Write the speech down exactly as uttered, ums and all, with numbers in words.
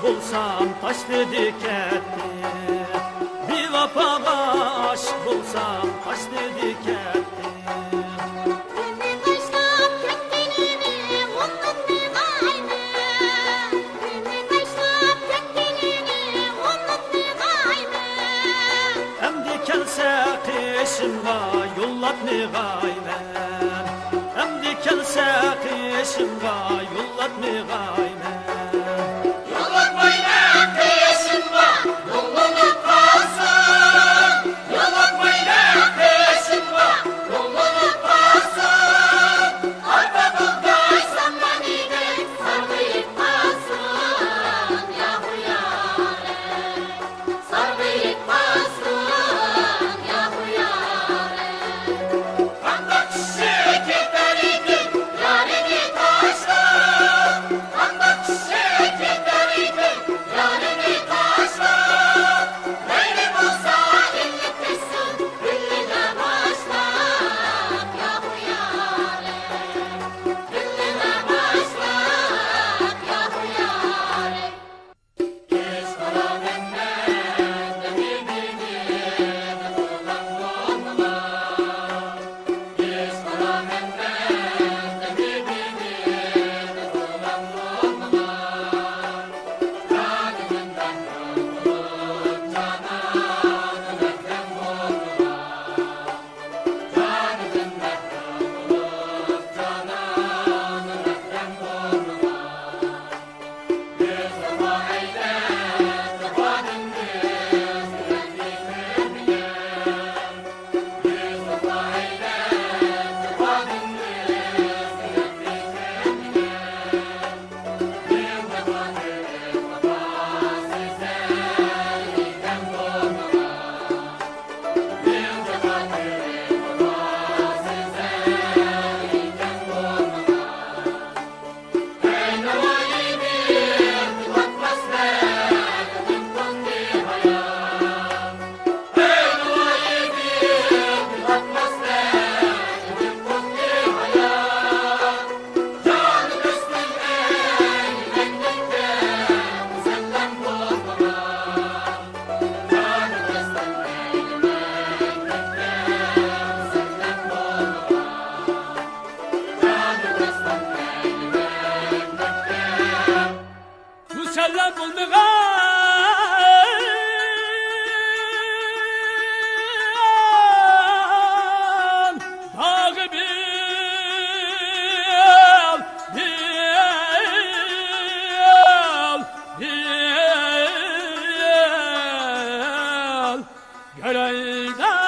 بولسام تاشلىدى كەتتى. بىۋاپاغا ئاشىق بولسام تاشلىدى كەتتى. ئۇنى تاشلاپ كەتكىنىنى ئۇنتۇمىغايمەن. ئۇنى تاشلاپ كەتكىنىنى ئۇنتۇمىغايمەن. ئەمدى كەلسە قېشىمغا يوللاتمىغايمەن. ئەمدى كەلسە قېشىمغا يوللاتمىغايمەن. يوللاتمايمەن قېشىمغا، مۇڭلىنىپ قالسۇن. يوللاتمايمەن قېشىمغا، مۇڭلىنىپ قالسۇن. ئارپا بۇغداي سامان ئىدى، سارغىيىپ قالسۇن. ياھۇ يارەي. سارغىيىپ قالسۇن، ياھۇ يارەي. قانداق كىشى كېتەر ئىدى يارىنى تاشلاپ؟ قانداق كىشى كېتەر ئىدى يارىنى تاشلاپ؟ مەيلى بولسا ئىللىپ كەتسۇن، بىللە باشلاپ، ياھۇ يارەي. بىللە باشلاپ، ياھۇ يارەي. مۇسەللەم بولمىغان داغى بىل، بىل، بىل، گۈلەيدە.